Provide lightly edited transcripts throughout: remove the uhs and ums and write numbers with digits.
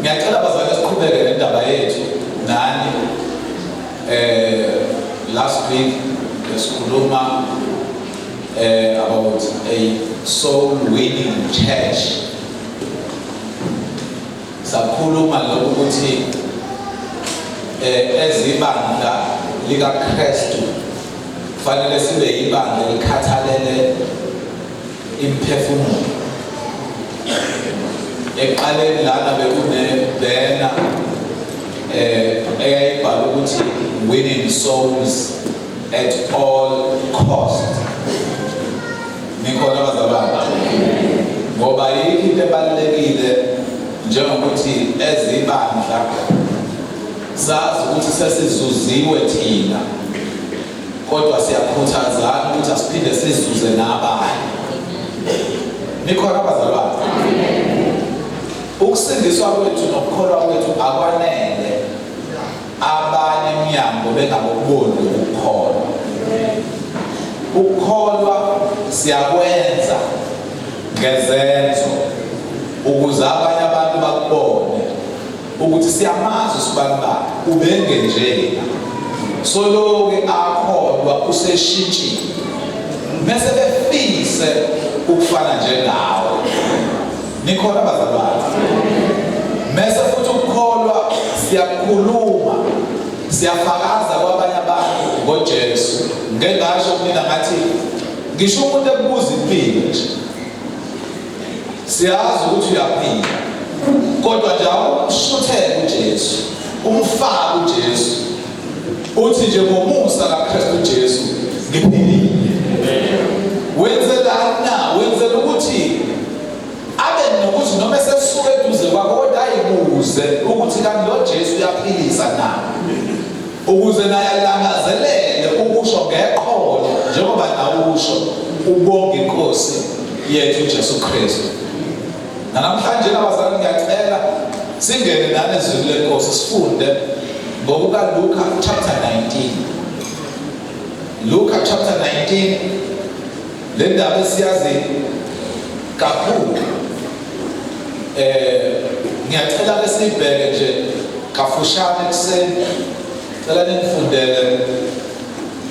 Ngiyacela bazalwane siqhubeke nendaba yethu nani. Last week besikhuluma about a soul winning church. Sakhuluma lokhu ukuthi ezibandla likaKristu fanele sibe ibandla elikhathalele imphefumulo. Ekuqaleni lana bekune-banner eyayibhala ukuthi "Winning souls at all cost." Nikhona bazalwane? Ngoba yikho into ebalulekile njengokuthi ezibandla sazi ukuthi sesizuziwe thina, kodwa siyakhuthazana ukuthi asiphinde sizuze nabanye. Nikhona bazalwane? Ukusindiswa kwethu nokukholwa kwethu akwanele abanye emnyango bengakuboni ukukholwa. Ukukholwa siyakwenza ngezenzo ukuze abanye abantu bakubone ukuthi siyamazi usibanibani ubengenjena, soloke akholwa useshintshile, mese befise ukufana njengawe. Nikhona bazalwane? Mese futhi ukukholwa siyakhuluma, siyafakaza kwabanye abantu ngoJesu. Ngeke ngasho mina ngathi ngisho umuntu ekubuza impilo nje, siyazi ukuthi uyaphila, kodwa nje awumshuthele uJesu, umfake uJesu, uthi nje ngomusa kaKristu Jesu ngiphilile. Wenzelani na? Wenzela ukuthi abe nokuthi noma esesuka eduze kwakho kodwa ayibuze ukuthi kanti lo Jesu uyaphilisa na, ukuze naye alangazelele ukusho ngeqholo njengoba nawe usho ubonga inkosi yethu uJesu Kristu. Namhlanje nabazalwane ngiyacela singene nani ezwini lenkosi, sifunde ngokuka Luka chapter 19. Luka chapter 19, le ndaba esiyazi kakhulu. Ngiyacela ke sibheke nje kafushane kuseni. Cela ningifundele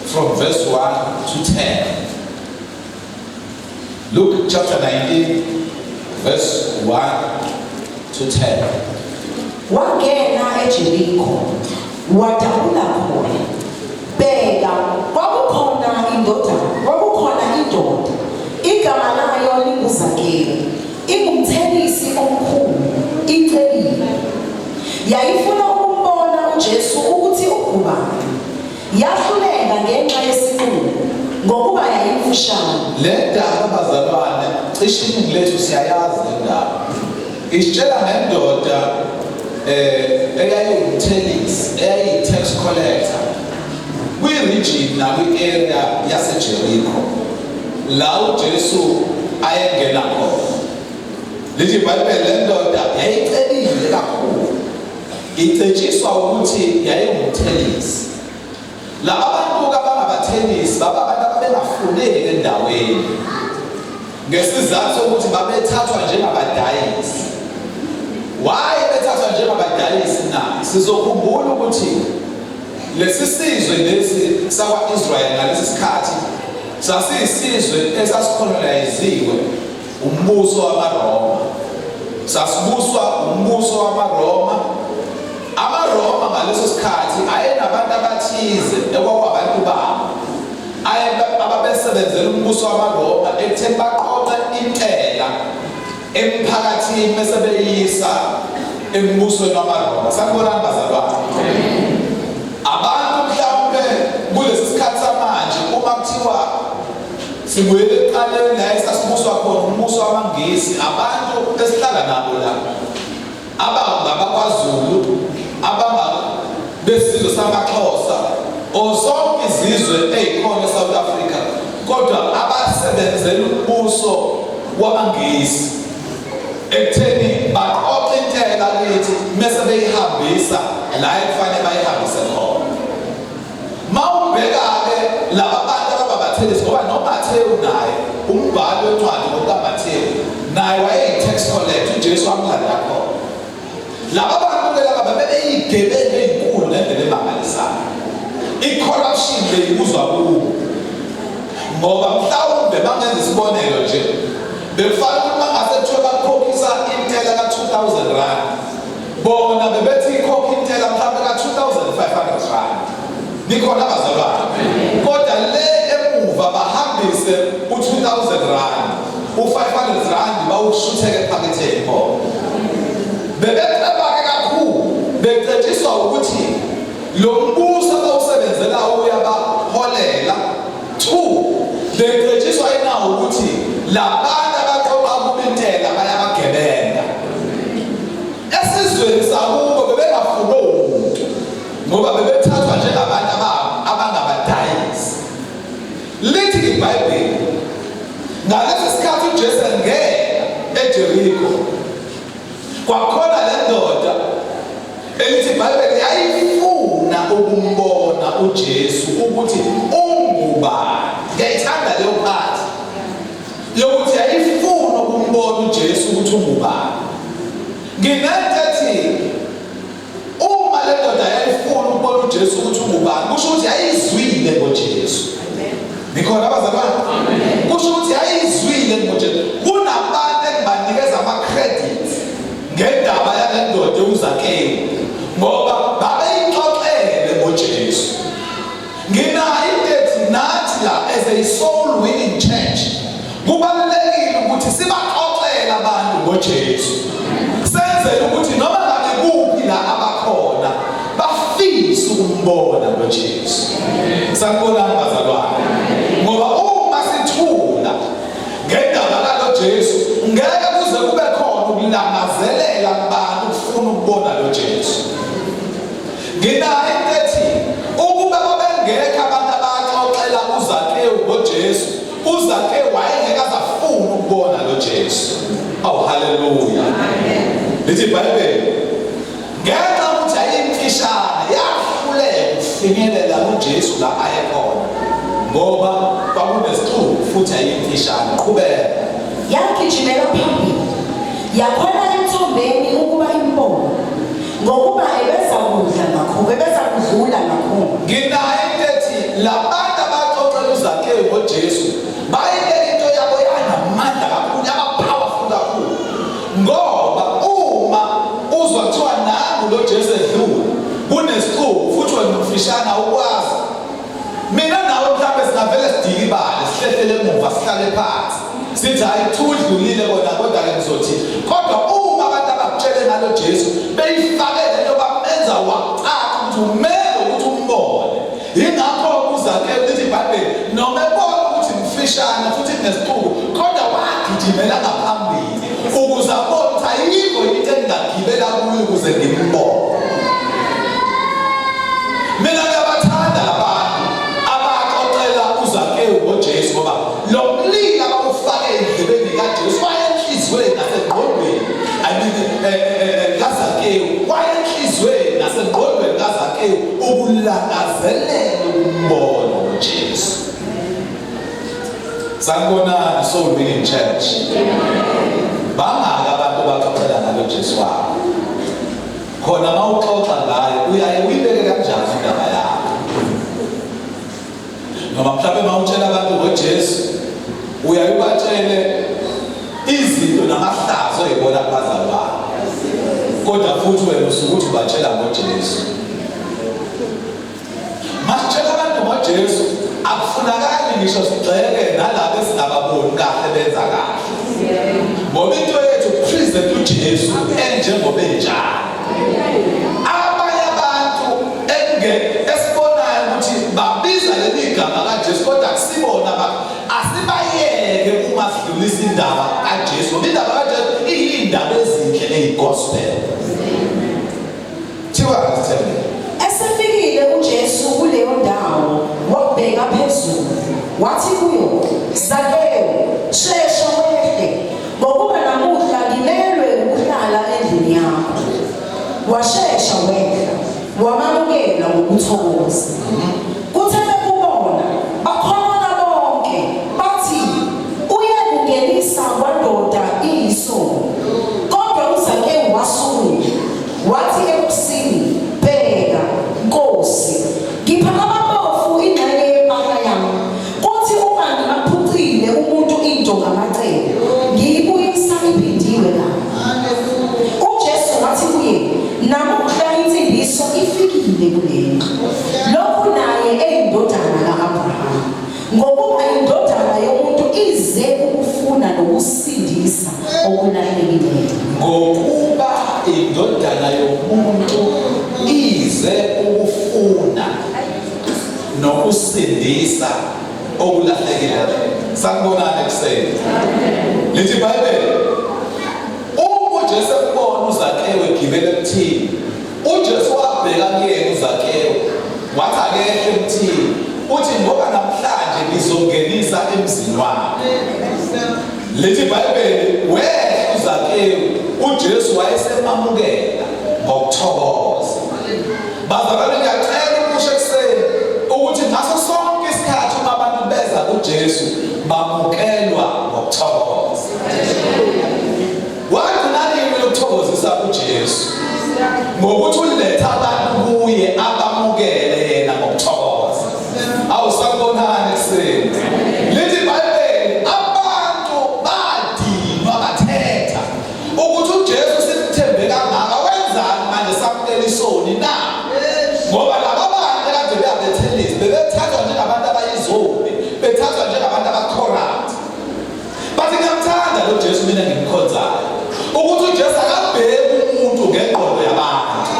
from verse 1 to 10. Luke chapter 19 verse 1 to 10. Wangena eJeriko, wadabula khona. Bheka, kwakukhona indoda, igama layo linguZakewu, ingumthelisi omkhulu, icebile. Yayifuna ukumbona uJesu ukuthi ungubani, yahluleka ngenxa yesixuku, ngokuba yayimfushane. Le ndaba bazalwane, cishe iningi lethu siyayazi le ndaba. Isitshela ngendoda eyayiwumthelisi, eyayiyi-tax collector kwi-region nakwi-area yaseJericho la uJesu ayengena khona. Lithi iBhayibheli le ndoda yayicebile kakhulu, icetshiswa ukuthi yayingumthelisi. Laba bantu abangabathelisi baba abantu ababengafuneki endaweni ngesizathu sokuthi babethathwa njengabadayisi. Why bethathwa njengabadayisi na? Sizokhumbula ukuthi lesi sizwe lesi sakwa-Israyeli ngalesi sikhathi sasiyisizwe esasicoloniziwe umbuso wamaRoma. Sasibuswa umbuso wamaRoma. AmaRoma ngaleso sikhathi ayenabantu abathize ekwakuwabantu babo ababesebenzela umbuso wamaRoma ekutheni baqoqe intela emphakathini bese beyisa embusweni wamaRoma. Sanibonani bazalwane. Abantu mhlawumbe kulesi sikhathi samanje, uma kuthiwa sibuyele ekuqaleni la esasibuswa khona umbuso wamaNgisi, abantu esihlala nabo la abangabakwaZulu, abanga besizwe samaXhosa or zonke izizwe ezikhona eSouth Africa, kodwa abasebenzela umbuso wamaNgisi ekutheni baqoqe intela kithi mese beyihambisa la ekufanele bayihambise khona. Mawubheka-ke laba bantu abababathelisi, ngoba noMathewu naye, umbhali wencwadi ngokukaMathewu, naye wayeyi-tax collector, uJesu amlanda khona. Laba bantu ke laba bebeyigebengu ezinkulu ngendlela emangalisayo. I-corruption beyibuzwa kubo. Ngoba mhlawumbe bangenza isibonelo nje, bekufanele ukuthi bangase kuthiwe bakhokhisa intela ka-2000 rand. Bona bebethi ikhokha intela mhlawumbe ka-2500 rand. Nikhona bazalwane? Kodwa le emuva bahambise u-2000 rand, u-500 rand bawushutheke ephaketheni bona. Bebeceba-ke kakhulu, becetshiswa ukuthi lo mbuso abawusebenzela uyabaholela. Two, becetshiswa inawo ukuthi labantu abaqoqa kubo intela bayabagebenga. Esizweni sakubo bebengafuni muntu ngoba bebethathwa njengabantu abangabadayisi. Lithi iBhayibheli ngalesi sikhathi uJesu engena eJeriko kwakhona le ndoda elithi iBhayibheli yayifuna ukumbona uJesu ukuthi ungubani. Ngiyayithanda leyo part yokuthi yayifuna ukumbona uJesu ukuthi ungubani. Nginento ethi uma le ndoda yayifuna ukubona uJesu ukuthi ungubani, kusho ukuthi yayizwile ngoJesu. Nikhona abazalwane? Kusho ukuthi yayizwile ngoJesu. Kunabantu engibanikeza ama-credits ngendaba yale ndoda uZakewu ngoba babeyixoxele ngoJesu. Nginayo into ethi nathi la as a soul winning church kubalulekile ukuthi sibaxoxele abantu ngoJesu. Senzele ukuthi noma ngabe kuphi la abakhona bafise ukumbona ngoJesu. Sanibonani bazalwane. Ngoba uma sithula ngendaba kalo Jesu ngeke kuze kube khona ukulangazelela kubantu ukufuna ukubona lo Jesu. Nginayo into ethi ukuba babengekho abantu abaxoxela uZakewu ngoJesu, uZakewu wayengeke azafuna ukubona lo Jesu. Awu haleluya. Lithi iBhayibheli ngenxa yokuthi yayimfishane yahluleka ukufinyelela kuJesu la ayekhona ngoba kwakunesixuku futhi yayimfishane. Qhubeka. Yagijimela phambili yakhwela emthombeni ukuba imbone Ngokuba ebeza kudla ngakhona, ebeza kudlula ngakhona. Nginayo into ethi labantu abaxoxela uZakewu ngoJesu bayibeka into yabo yanamandla kakhulu, yaba powerful kakhulu. Ngoba uma uzwa kuthiwa nangu lo Jesu edlula, kunesixuku futhi wena umfishane awukwazi. Mina nawe mhlawumbe singavele sidikibale, sihlehlele emuva, sihlale phansi. Sithi hayi kuthiwa udlulile kona kodwa-ke ngizothi kodwa uma abantu abakutshele ngalo Jesu beyifake lento bamenza wacaca ukuthi umele ukuthi umbone. Yingakho uZakewu lithi iBhayibheli noma ebona ukuthi mfishane futhi kunesixuku kodwa wagijimela ngaphambili ukuze abone ukuthi ayikho into engingagibela kuyo ukuze ngimbone. Mina ngiyabathanda labantu abaxoxela uZakewu ngoJesu ngoba lo mlilo abawufake endlebeni kaJesu wayenhliziyweni nasengqondweni. I mean kaZakewu wayenhliziyweni nasengqondweni kaZakewu ukulangazelela ukumbona uJesu. Sanibonani Soul Winning Church. Bangaka abantu abaxoxela ngalo Jesu wabo. Khona uma uxoxa ngaye uyaye uyibeke kanjani indaba yakho? Noma mhlawumbe uma utshela abantu ngoJesu uyaye ubatshele izinto namahlazo oyibona kubazalwane. Kodwa futhi wena usuke uthi ubatshela ngoJesu. Masitshela abantu ngoJesu akufunakali ngisho sigxeke nalabo esingababoni kahle benza kahle. Ngoba into yethu present uJesu enjengoba enjalo. Abanye abantu enge esibonayo ukuthi babiza leli gama kaJesu kodwa akusibona abantu asibayeke uma sidlulisa indaba kaJesu ngoba indaba kaJesu iyindaba ezinhle eyigospel. Thiwa Sithembe. Esefikile uJesu kuleyo ndawo, wabheka phezulu, wathi kuyo, Zakewu, shesha wehle, ngokuba namuhla ngimelwe ukuhlala endlini yakho. Washesha wehla, wamamukela ngokuthokoza. Kuthe bekubona, bakhonona bonke, bathi, Uye kungenisa kwandoda iyisoni. Kodwa uZakewu wasuka. Wathi enkosini, Bheka, nkosi, ngipha abampofu ingxenye yempahla yami, kuthi uma ngibaphucile umuntu into ngamacebo, ngiyibuyisa iphindiwe kanye. UJesu wathi kuye, Namuhla insindiso ifikile kulendlu, lokhu naye eyindodana ka-Abrahama. Ngokuba iNdodana yomuntu ize ukufuna nokusindisa okulahlekileyo. Ngokuba iNdodana yomuntu ize ukufuna nokusindisa okulahlekileyo. Sanibonani ekuseni. Lithi iBhayibheli, uma uJesu ekubona uZakewu egibele emthini, UJesu wabheka kuyena uZakewu wathi akehle emthini, uthi ngoba namhlanje ngizongenisa emzini wakhe. Lithi iBhayibheli wehla uZakewu, uJesu wayesemamukela ngokuthokoza. Bazalwane ngiyacela ukusho ekuseni ukuthi ngaso sonke isikhathi uma abantu beza kuJesu bamukelwa ngokuthokoza. Wagcina nini ukuthokozisa uJesu? Ngokuthi uletha abantu kuye abamukele yena ngokuthokoza. Awusakubonani ekuseni. Lithi iBhayibheli abantu badinwa bathetha ukuthi uJesu simthembe kangaka wenzani manje samukela isoni na? Ngoba laba bantu kade beyabethelisa bebethathwa njengabantu abayizoni, bethathwa njengabantu abacorrupt. Bathi ngiyamthanda lo Jesu mina ngimkhonzayo. Ukuthi uJesu akabheki umuntu ngengqondo yabantu.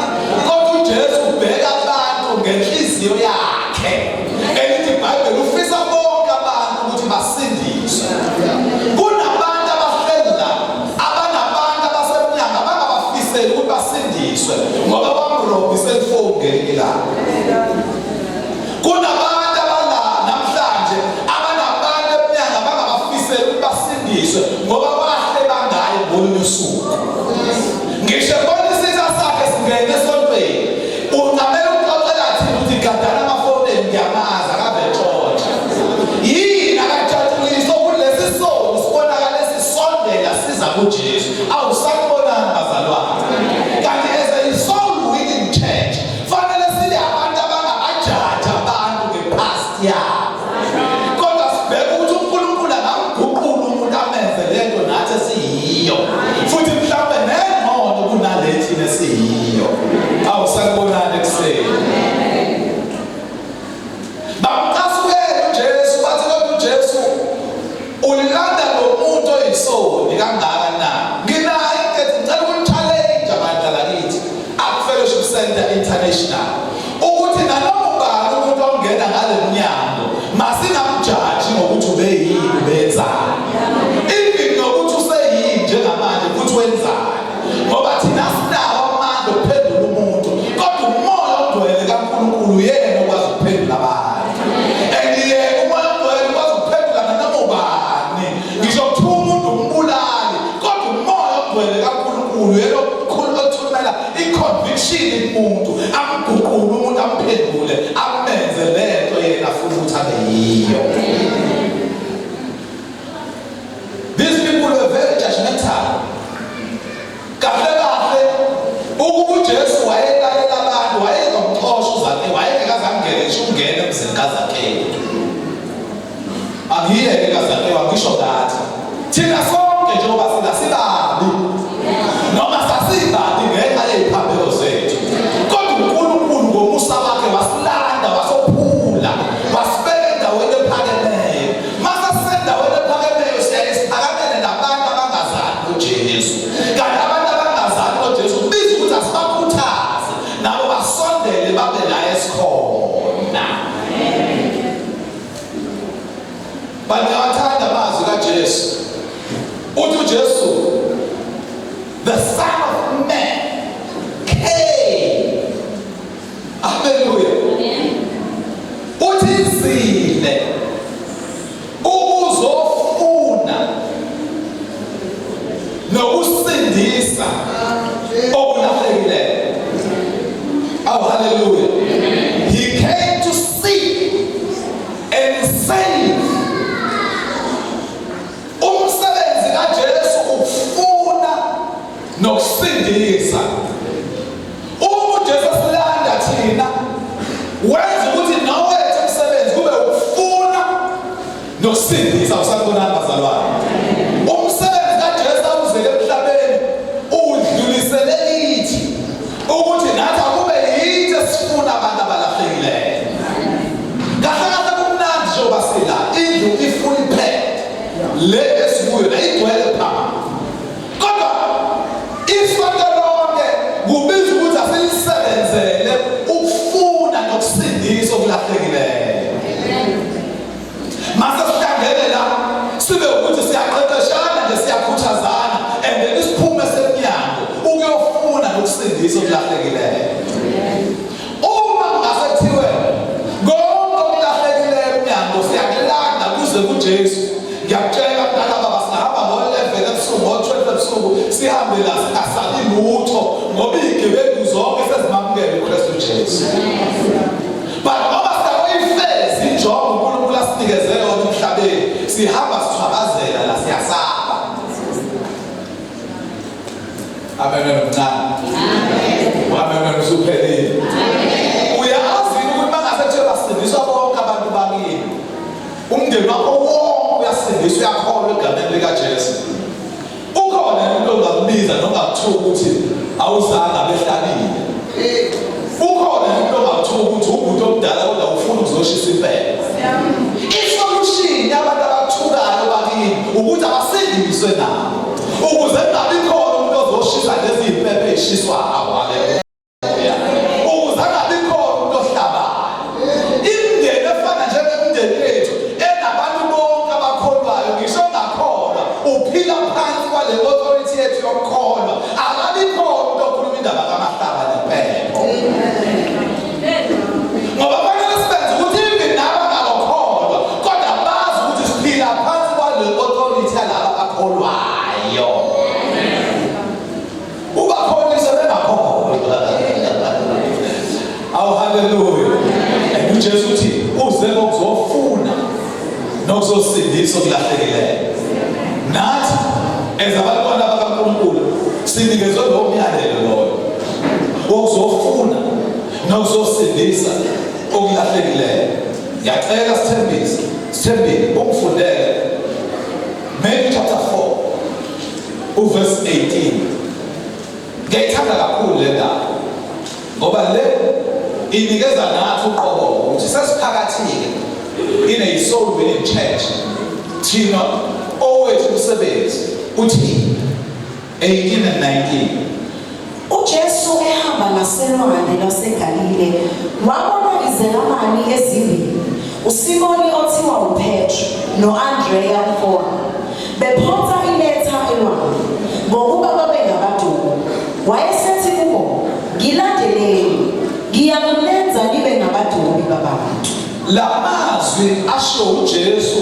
Kodwa uJesu ubheka abantu ngenhliziyo yakhe. Elithi iBhayibheli ufisa bonke abantu ukuthi basindiswe. Kunabantu abahleli la abanabantu abasemnyango abangabafiseli ukuthi basindiswe ngoba bamrobha iselfoni ngelinye ilanga. Kunabantu abala namhlanje abanabantu emnyango abangabafiseli ukuthi basindiswe ngoba bahle bangaye ngolunye usuku. Ngisho ebona isitha sakhe singene esontweni uncamela ukuxoxela thina ukuthi gadana amafoni enu ngiyamazi akave etshontsha. Yini akajatshuliswa ukuthi lesi sono sibonakale sisondela siza kuJesu. Awusakubonani bazalwane. Kanti as a soul winning church Fanele sibe abantu abangabajaji abantu ngepast yabo. Kodwa sibheke ukuthi uNkulunkulu angamguqula umuntu amenze lento nathi esiyiyo. Futhi mhlawumbe nengcono kunale thina esiyiyo. Awu sanibonani ekuseni. Bamcasukela uJesu bathi kodwa uJesu ulanda lo muntu oyisoni kangaka na? Nginayo into ethi ngicela ukunichallenge abantu lakithi Up Fellowship Center International ukuthi nanoma ubani umuntu ongena ngale mnyango masingamjaji ngokuthi ubeyini ubenzani even nokuthi useyini njengamanje futhi wenzani ngoba thina sinawo amandla okuphendula umuntu kodwa umoya ongcwele kaNkulunkulu uyena okwazi ukuphendula abantu and yena umoya ongcwele ukwazi ukuphendula nanoma ubani ngisho kuthiwa umuntu umbulali kodwa umoya ongcwele kaNkulunkulu uyena othumela i-conviction kumuntu amguqule umuntu amphendule amenze lento yena afuna ukuthi abe yiyo. These people were very judgmental. Kahle kahle ukuba uJesu wayelalela abantu wayezomxosha uZakewu wayengeke azangene ngisho ukungena emzini kaZakewu. Angiyeke kaZakewu angisho ngathi thina sonke njengoba sina sibabi noma sasibabi ngenxa yeziphambeko zethu kodwa uNkulunkulu ngomusa wakhe wasilanda wasophula wasibeka endaweni ephakeme. Nokusindisa usanibonani bazalwane. Umsebenzi kaJesu awuzele emhlabeni udlulisele kithi ukuthi nathi akube yithi esifuna abantu abalahlekileyo. Kahle kahle kumnandi njengoba sila indlu ifuna iphepha le esikuyo la igcwele phama. Kodwa isonto lonke kubiza ukuthi asilisebenzele ukufuna nokusindisa okulahlekileyo. Mase sihlangene la sibe ukuthi siyaqeqeshana nje siyakhuthazana and then isiphume semnyango ukuyofuna nokusindisa okulahlekileyo. Uma kungase kuthiwe konke okulahlekileyo emnyango siyakulanda kuze kuJesu. Ngiyakutshela mntaka baba singahamba ngo-11 ebusuku ngo-12 ebusuku sihambe la singasali lutho ngoba iy'gebengu zonke sezimamukele uKristu Jesu. But ngoba singakuyifezi injongo uNkulunkulu asinikeze yona emhlabeni sihamba sithwabazela la siyasaba. Amen mncane. Amen. Amen usuphelile. Uyazi ukuthi mangase kuthiwe basindiswa bonke abantu bakini. Umndeni wakho wonke uyasindiswa uyakholwa egameni likaJesu. Ukhona umuntu ongambiza nongakuthuka ukuthi awuzange abehlalile. Ukhona umuntu ongakuthuka ukuthi ubhuti omdala kodwa ufuna ukuzoshisa impela. Isolution yabantu abathukayo bakini ukuthi abasindiswe nabo. Ukuze kungabi khona umuntu ozoshisa lezi zimpepho ezishiswa haleluya. Ukuze angabi khona umuntu ohlabayo. Imindeni efana njengemindeni yethu enabantu bonke abakholwayo ngisho ongakholwa uphila phansi kwale authority yethu yokukholwa. Akabi khona umuntu okhuluma indaba kamahlaba nempepho. Ngoba fanele sibenze ukuthi even nabo abangakholwa kodwa bazi ukuthi siphila phansi kwale authority yalaba abakholwayo. Ubakholise bengakholwa. Awu haleluya. And uJesu uthi uze ngokuzofuna nokuzosindisa okulahlekileyo. Nathi as abantwana bakaNkulunkulu sinikezwe lowo myalelo loyo wokuzofuna nokuzosindisa okulahlekileyo. Ngiyacela sithembise, sithembile ungifundele Matthew chapter 4 uverse 18. Ngiyayithanda kakhulu le ndaba ngoba le inikeza nathi uqobo ukuthi sesiphakathile in a soul winning church thina owethu umsebenzi uthi 18 and 19. UJesu ehamba ngaselwandle lwaseGalile wabona izelamani ezimbili, uSimoni othiwa uPetru no-Andreya umfowabo, bephonsa inetha elwandle, ngokuba babengabadobi. Wayesethi kubo, Ngilandeleni, ngiyakunenza nibe ngabadobi babantu. La mazwi ashiwo uJesu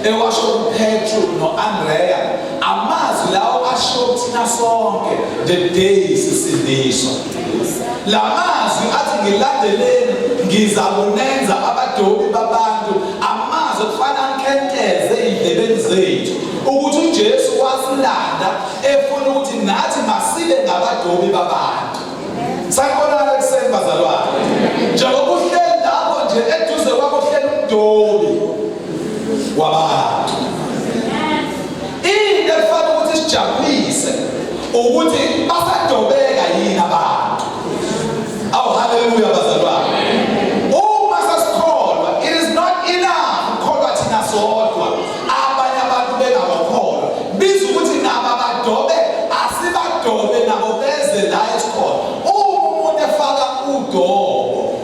ewasho kuPetru no-Andreya amazwi lawo ashiwo kuthina sonke the day sisindiswa. La mazwi athi ngilandeleni ngiza kunenza abadobi babantu amazwi okufana ankenteze ey'ndlebeni zethu ukuthi uJesu wasilanda efuna ukuthi nathi masibe ngabadobi babantu. Sanibonani ekuseni bazalwane. Njengoba uhleli lapho nje eduze kwakho uhleli umdobi wabantu. Into ekufanele ukuthi sijabulise ukuthi basadobeka yini abantu. Awu haleluya bazalwane. Uma sesikholwa it is not enough ukukholwa thina sodwa abanye abantu bengabakholwa. Biza ukuthi nabo abadobe asibadobe nabo beze la esikhona. Uma umuntu efaka udobo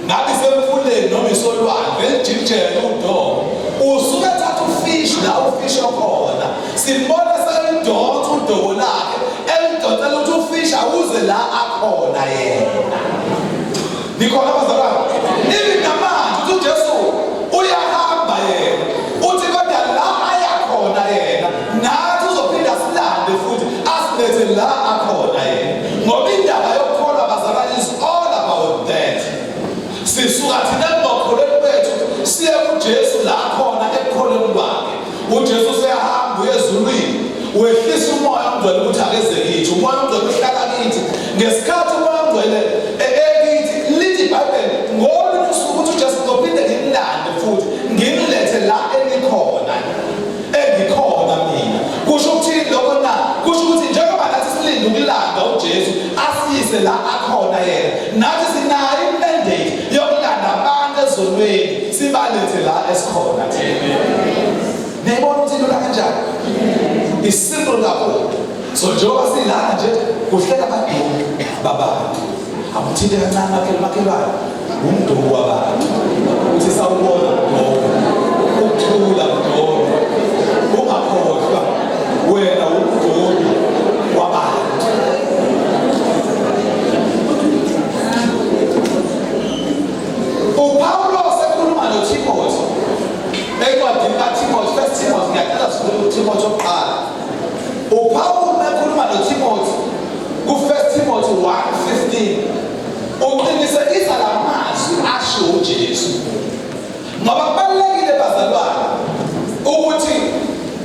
ngabe isemfuleni noma isolwandle elijijele udobo usuke ethatha ufish la ufish okhona simbona selidonsa udobo lakhe elidonsela ukuthi ufish awuze la akhona yena. Nikhona bazalwane? Even namanje uthi uJesu uyahamba yena. Uthi kodwa la aya khona yena nathi uzophinda silande futhi asilethe la akhona yena. Ngoba indaba yokukholwa bazalwane is all about that. Sisuka thina ekukholweni kwethu siye kuJesu la khona ekukholweni kwakhe. UJesu useyahamba uya ezulwini. Wehlisa umoya ongcwele ukuthi akeze kithi. Umoya ongcwele uhlala kithi. Ngesikhathi umoya ongcwele ekithi lithi iBhayibheli ngolunye usuku ukuthi uJesu ngizophinde ngimlande futhi ngimlethe la enikhona. simfikise la akhona yena. Nathi sinayo imandate yokulanda abantu ezonweni sibalethe la esikhona thina. Niyibona ukuthi ilula kanjani? Isimple kakhulu. So njengoba silana nje kuhlela abaduku babantu. Akuthinte kancane makhelwane makhelwane. Umduku wabantu. Uthi sawubona mduku. Ukuthula mduku. Ungakhohlwa wena umduku wabantu. UPawulos ekhuluma noThimothi encwadini kaThimothi, First Timothy, ngiyacela sikhulume uThimothi oqala. UPawulu ekhuluma noThimothi ku-First Timothy 1:15 uqinisekisa la mazwi ashiwo uJesu. Ngoba kubalulekile bazalwane ukuthi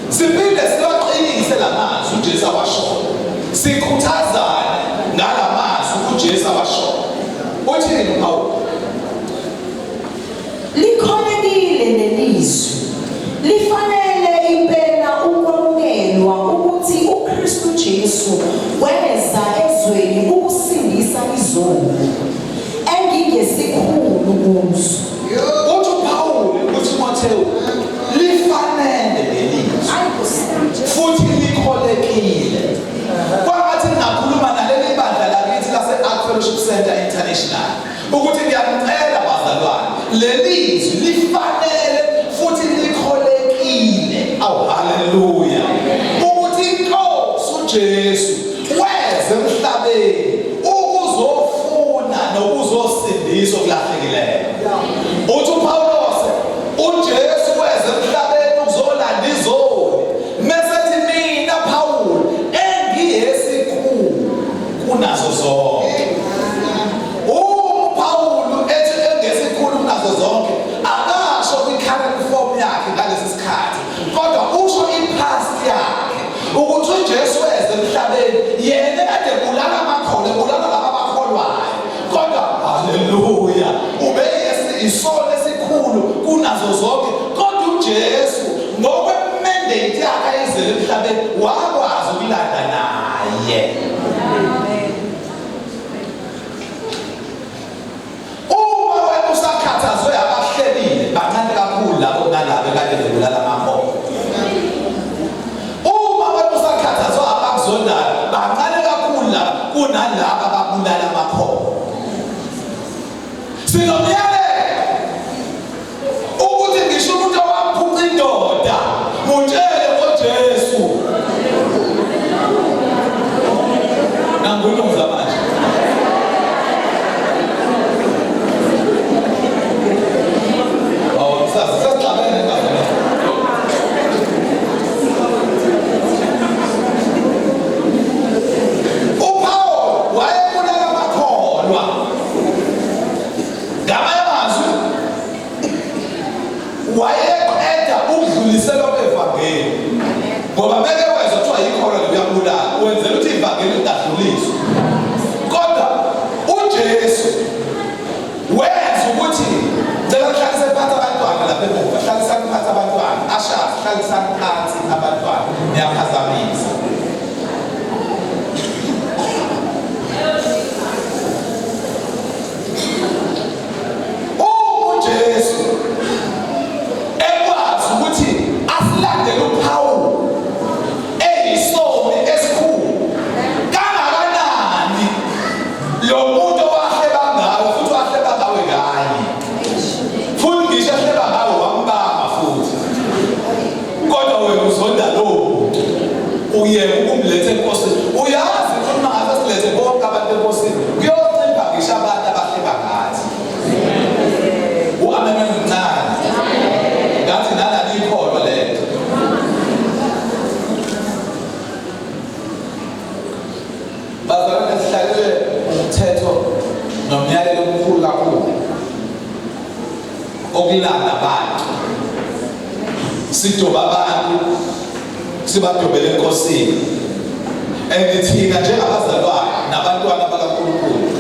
siphinde siwaqinise la mazwi uJesu awashoyo. Sikhuthazane ngala mazwi uJesu awashoyo. Uthini uPawulu? Likholekile lelizwi. Lifanele impela ukwamukelwa ukuthi uKristu Jesu weza ezweni ukusindisa izoni, engingesikhulu kuzo. Uthi uPawulu kuThimothewu lifanele lelizwi Ayi Nkosi. futhi likholekile. Kwangathi ngingakhuluma naleli bandla lakithi lase-Ark Fellowship Center International ukuthi ngiyamcela bazalwane, leli zwi lifanele futhi likholekile. Awu haleluya! Ukuthi inkosi uJesu weze emhlabeni ukuzofuna nokuzosindisa okulahlekileyo. Uthi uPawulos uJesu weze emhlabeni ukuzolanda izoni. Mesethi mina Paul engiyesikhulu kunazo zonke. UPawulu ethi engesikhulu kunazo zonke akasho kwi-current form yakhe ngalesi sikhathi, kodwa usho i-past yakhe ukuthi uJesu weze emhlabeni yena kade bulala amakholwa, ebulala laba abakholwayo, kodwa haleluya ube isono esikhulu kunazo zonke. Kodwa uJesu ngokwe-mandate yakhe ayizele emhlabeni wakwazi ukulanda naye. Uma wena usakhathazwe abahlelile, bancane kakhulu labo kunalabo ekade bebulala amakholwa. Uma wena usakhathazwe abakuzondayo, bancane kakhulu laba kunalaba ababulala amakholwa. Sinomyalelo ukuthi ngisho umuntu owaphuca indoda mutshele ngoJesu. Nangulunza manje. Oh, sasixabene kahle. UPaul wayebulala amakholwa. Ngamanye amazwi wayeqeda ukudluliselwa kwevangeli, ngoba beke wezwa kuthiwa yikholwa liyabulala, wenzela ukuthi ivangeli lingadluliswa. Kodwa uJesu wenza ukuthi ngicela kuhlalise phansi abantwana lapha emuva, hlalisani phansi abantwana, ashazi, hlalisani phansi abantwana, niyaphazamisa. UJesu ekwazi ukuthi asilandele uPawulu eyisoni esikhulu kangakanani lo muntu owahleba ngawe, futhi wahleba ngawe kanye, futhi ngisho ehleba ngawe wambamba futhi, kodwa wena uzonda lowo muntu, uyeka ukumletha enkosini. Uyazi ukuthi uma ngabe silethe bonke abantu enkosini kuyoncipha ngisho abantu abahleba ngathi. U-amen mncane ngathi nalani ikholwa lento. Bazalwane, sihlalele umthetho nomyalelo omkhulu kakhulu okulanda abantu, sidoba abantu sibadobele enkosini. And thina njengabazalwane nabantwana bakaNkulunkulu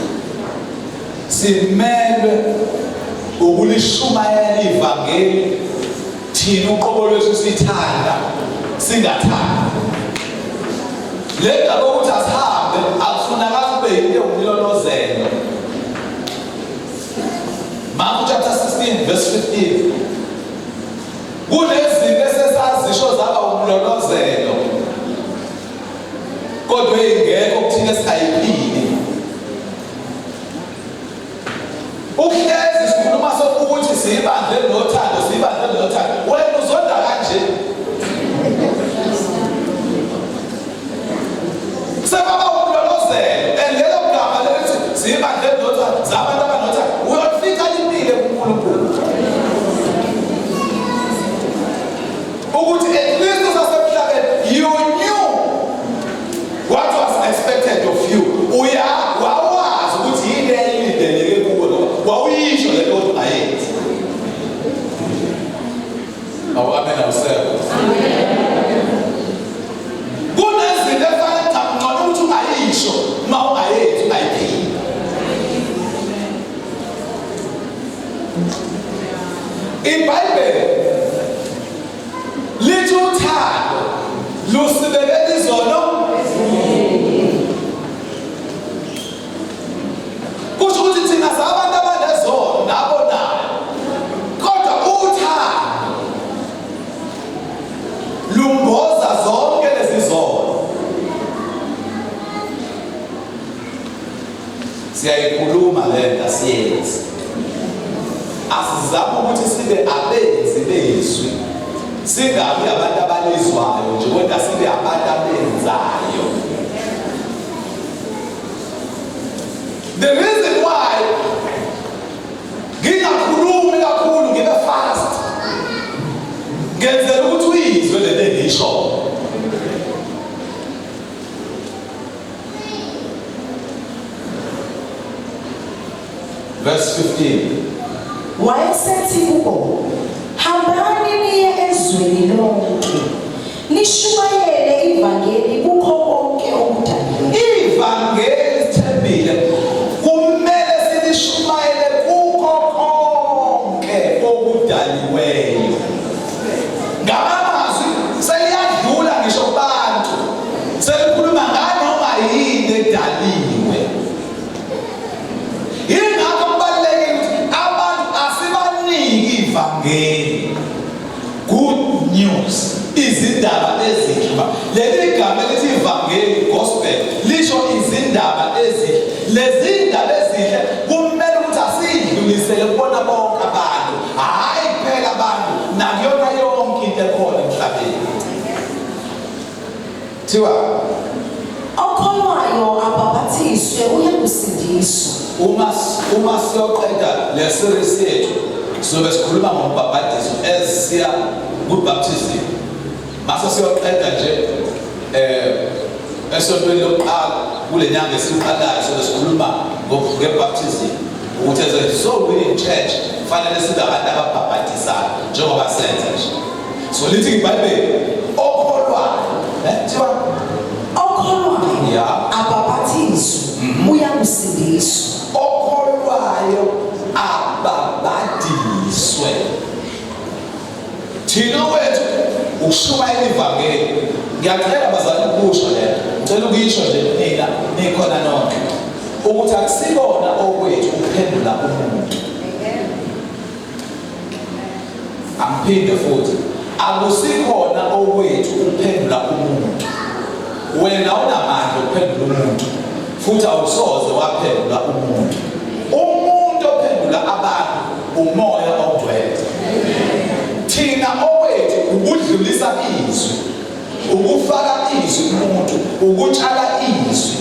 simelwe ukulishumayela ivangeli thina uqobo lwethu sithanda singathandi. Le ndaba yokuthi asihambe akufunakali kube yinto ewumlololo. 16 verse 15. Kunezinto esesazisho zaba umlolozelo kodwa ingekho kuthina singayiphili. Ukuhlezi sikhuluma sokuthi siyibandle nothando, siyibandle nothando, wena uzonda kanje. Sebaba umlolozelo and lelo gama lelithi siyibandle nothando, zabantu abanothando, uyofika limile kuNkulunkulu. Ukuthi at least usasemhlabeni you knew what was expected of you. Uya wawazi ukuthi yini eyayilindeleke kuwe ngoba wawuyisho le nto ungayenzi. Awu amen, awusekho. Kunezinto efanele ngcono ukuthi ungayisho uma ungayenzi, ungayiphili. IBhayibheli lithi uthando lusibekela izono. Kusho ukuthi thina sabantu abanezono nabo nayo, kodwa uthando lumboza zonke lezi zono. Siyayikhuluma le nto, asiyenzi. Asizame ukuthi sibe abenzi bezwi, singabi abantu abalizwayo nje, kodwa sibe abantu abenzayo. The reason why ngingakhulumi kakhulu, ngibe fast, ngenzela ukuthi uyizwe le nto engiyishoyo. Verse 15. Wayesethi kubo, hambani niye ezweni lonke, nishumayele ivangeli kukho konke okudaliweyo. Ivangeli, sithembile, kumele silishumayele kukho konke okudaliweyo. Ngamazwi seliyadlula ngisho kubantu, selikhuluma nganoma yini edaliwe. Yingakho kubalulekile ukuthi abantu asibaniki ivangeli, good news, izindaba ezinhle. Leli gama elithi ivangeli, gospel, lisho izindaba ezinhle. Lezi ndaba ezinhle kumele ukuthi asidlulisele kubona bonke abantu, hhayi kuphela abantu, nakuyona yonke into ekhona emhlabeni. Thiwa okholwayo abhabhathiswe uyakusindiswa. Uma siyoqeda le series yethu, sizobe sikhuluma ngombhabhadiso esiya ku-baptism. Mase siyoqeda nje esontweni lokuqala kule nyanga esiqalayo, sobe sikhuluma nge-baptism, ukuthi as a soul winning church fanele sibe abantu ababhabhadisayo njengoba senza nje. So lithi iBhayibheli okholwayo, thiwa okholwayo abhabhathiswe uyakusindiswa. Okholwayo ababhadiswe. Thina wethu ukushumayela ivangeli. Ngiyacela bazali ukusho lento, ngicela ukuyisho nje nina nikhona nonke, ukuthi akusikona okwethu ukuphendula umuntu. Angiphinde futhi, akusikhona okwethu ukuphendula umuntu. Wena unamandla okuphendula umuntu, futhi awusoze waphendula umuntu. Umuntu ophendula abantu uMoya oNgcwele. Thina owethu ukudlulisa izwi, ukufaka izwi kumuntu, ukutshala izwi.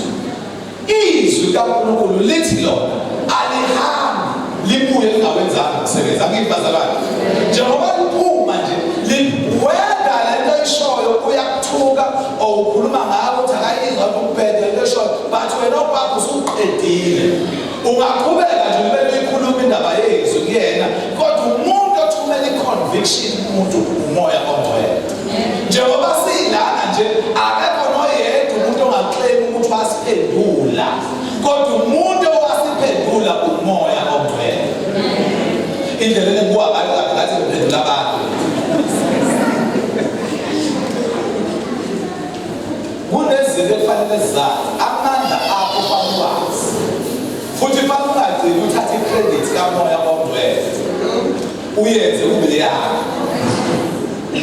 Izwi kaNkulunkulu lithi lona alihambi libuye lingawenzanga umsebenzi. Angithi bazalwane, njengoba liphuma nje whether lento oyishoyo uyakuthuka or ukhuluma ngayo ukuthi akayizwa ukubhede lento eshoyo, but wena okwakho usuqedile. Ungaqhubeka nje ube uyikhuluma indaba yezwi kuyena, kodwa umuntu othumela i-conviction umuntu uMoya oNgcwele. Njengoba silana nje, akekho noyedwa umuntu onga-claim ukuthi wasiphendula, kodwa umuntu owasiphendula uMoya oNgcwele. Indlela engibuka ngayo kabi ngathi ngiphendula abantu. Kunezinto ekufanele zazi, amandla akho fanele wazi, futhi fanele ungagcini uthathe i-credit kaMoya oNgcwele. Uyenze kube yakho.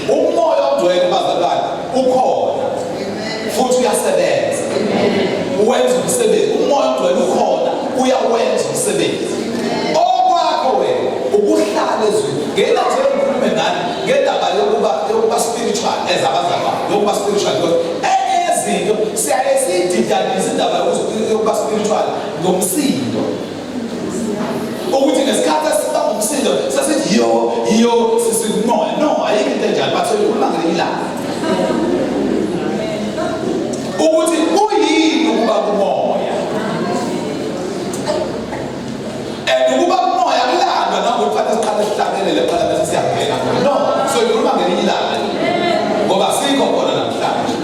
Umoya ongcwele bazalwane ukhona. Futhi uyasebenza. Uwenza umsebenzi. Umoya ongcwele ukhona, uyawenza umsebenzi. Okwakho wena ukuhlala ezwini. Ngena nje ngikhulume nani ngendaba yokuba spiritual as abazalwane, yokuba spiritual because enye yezinto siyaye siyididanise indaba yokuba spiritual ngomsindo. Ukuthi ngesikhathi esibamba umsindo sesithi yo yo sisikumoya. No, ayikho into enjalo, but soyikhuluma ngelinye ilanga. Ukuthi kuyini ukuba kumoya? And ukuba kumoya kulandwa nangokuthi fanele siqale sihlabelele kuqala bese siyangena. No, soyikhuluma ngelinye ilanga. Ngoba sikho khona namhlanje.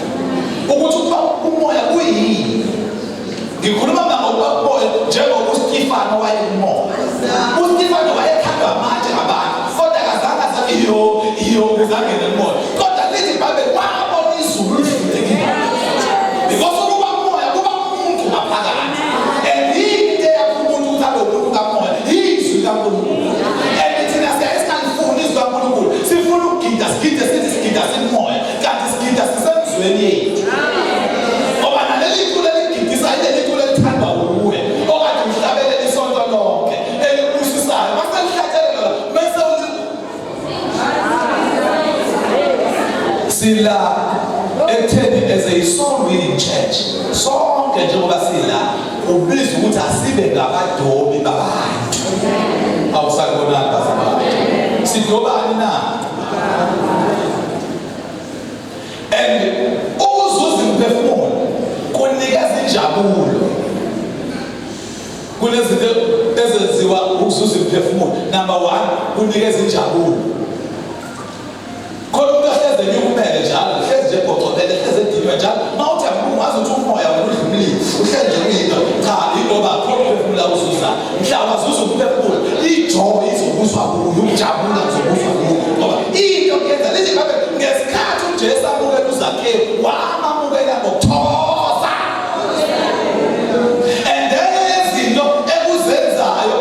Ukuthi ukuba kumoya kuyini? Ngikhuluma ngokuba kumoya njengoba uStefano wayekumoya. UStefano wayekhandwa amatshe ngabantu, kodwa akazange asathi yo yo ukuze angene kumoya. Kodwa lithi iBhayibheli wabona izulu livulekile. Because ukuba kumoya kuba umuntu ngaphakathi. And yini into eyakha umuntu ukuthi abe umuntu kamoya? Izwi likaNkulunkulu. And thina siyaye singalifuni izwi likaNkulunkulu. Sifuna ukugida, sigide sithi sigida sikumoya, kanti sigida sisemzweni yethu. Ngoba naleli culo eligidisa ileli culo elithandwa wuwe, okade uhlabelela isonto lonke, elikubusisayo. Mase lihlatshelelwa bese sila ekutheni as a soul winning church sonke njengoba sila ubiza ukuthi asibe ngabadobi babantu. Awusanibonani bazalwane? Sidobani na? And ukuzuza imiphefumulo kunikeza injabulo. Kunezinto ezenziwa ukuzuza imiphefumulo. Number 1, kunikeza injabulo. Khona umuntu ohlezi enyukumele njalo, hlezi nje ebhocobele, hlezi ediniwe njalo. Uma uthi akubuka ngazi ukuthi umoya wena udla umlilo, uhlezi nje uyinto. Cha, ingoba akukho ukuphefumula uzuzayo. Mhla wazuza ukuphefumula, ijoy izokuzwa kuyo, ukujabula kuzokuzwa kuyo. Ngoba into kuyenza lithi ngabe ngesikhathi uJesu amukela uZakhewu, wamamukela ngokuthokoza. And then izinto ekuzenzayo,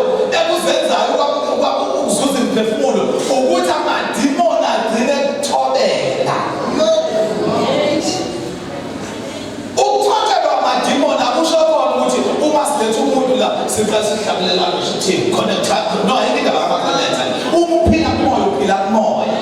ukuzuza imiphefumulo, ukuthi amadimoni agcine ekuthobela. Ukuthotshelwa amadimoni akusho kona ukuthi uma siletha umuntu la siqale sihlabelela ngisho thini connect no, ayikho indaba kama-connect. Uma uphila kumoya uphila kumoya.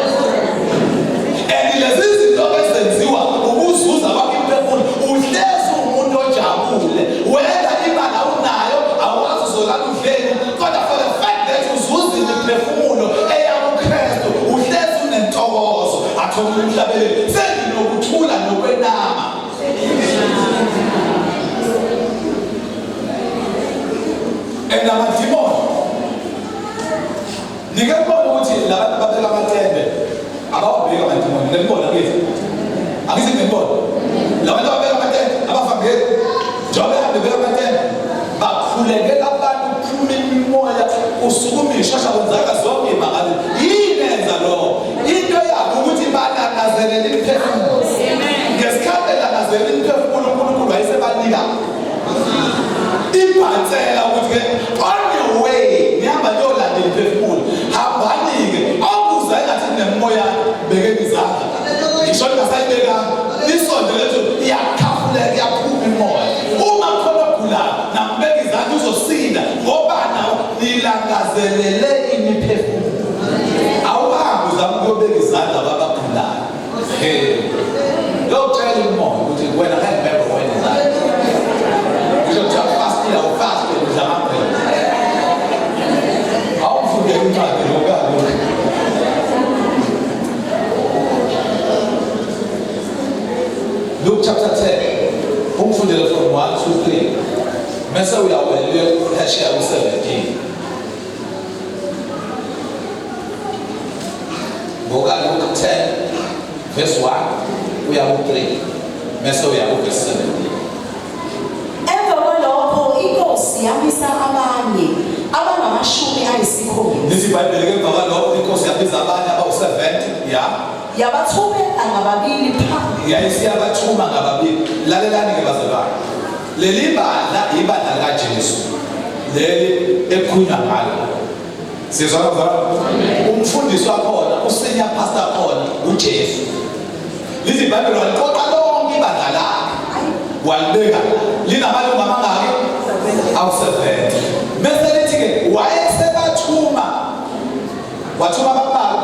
And lezi zinto ezenziwa ukuzuza kwakho imiphefumulo, uhlezi umuntu ojabule. Whether imali awunayo, awazi uzolala udleni, kodwa for the fact that uzuzile imiphefumulo eyakuKristu, uhlezi unentokozo. Athole umhlabeleli, senginokuthula nokwenama. And amadimoni nike kubona ukuthi labantu babeka amathembe abawabheki amadimoni. Nibona kithi akithi nibona labantu ababeka amathembe abavangeli njengoba behambe beka amathembe bakhulekela abantu, kuphuma imimoya, usukuma ishasha, kwenzeka zonke imangaliso. Yini enza lokho? Into yabo ukuthi balangazelela imiphefumulo. Ngesikhathi belangazelela imiphefumulo, uNkulunkulu wayesebanika ibhansela ukuthi ke on your way nihamba niyolanda imiphefumulo, hambani-ke awukuza engathi kunemimoya, bekeni izandla, ngisho ningasayibekanga isonto lethu iyakhafuleka, iyaphuma imoya. Uma khona ogulayo nambeka izandla uzosinda, ngoba nawo nilangazelele imiphefumulo. Awuhambi uzama ukuyobeka izandla kwabagulayo. Yokutshela umoya ukuthi wena ngeke ngibeke wena izandla. Ngisho kuthiwa fastile, awufaste, udla amagwele. Awufundele incwadi lokalo. Luke chapter 10, umfundele from 1 to 3. Mese uyawela uye phesheya ku-17. Ngoka Luke 10 verse 1 uya ku-3, mese uya ku-verse 17. Emva kwalokho inkosi yamisa abanye abangama-70. Lithi iBhayibheli ke emva kwalokho inkosi yabiza abanye abawu-70 ya Yabathumela ngababili phambi. Yayisiyabathuma ngababili. Lalelani ke bazalwane, leli bandla ibandla likaJesu leli ekukhulunywa ngalo. Sizwana bazalwane? Umfundisi wakhona, usenior pastor khona uJesu. Lithi iBhayibheli waliqoqa lonke ibandla lakhe. Walibeka linamalungu amangaki? Awu-70. Bese lithi-ke wayesebathuma, wathuma abambalwa.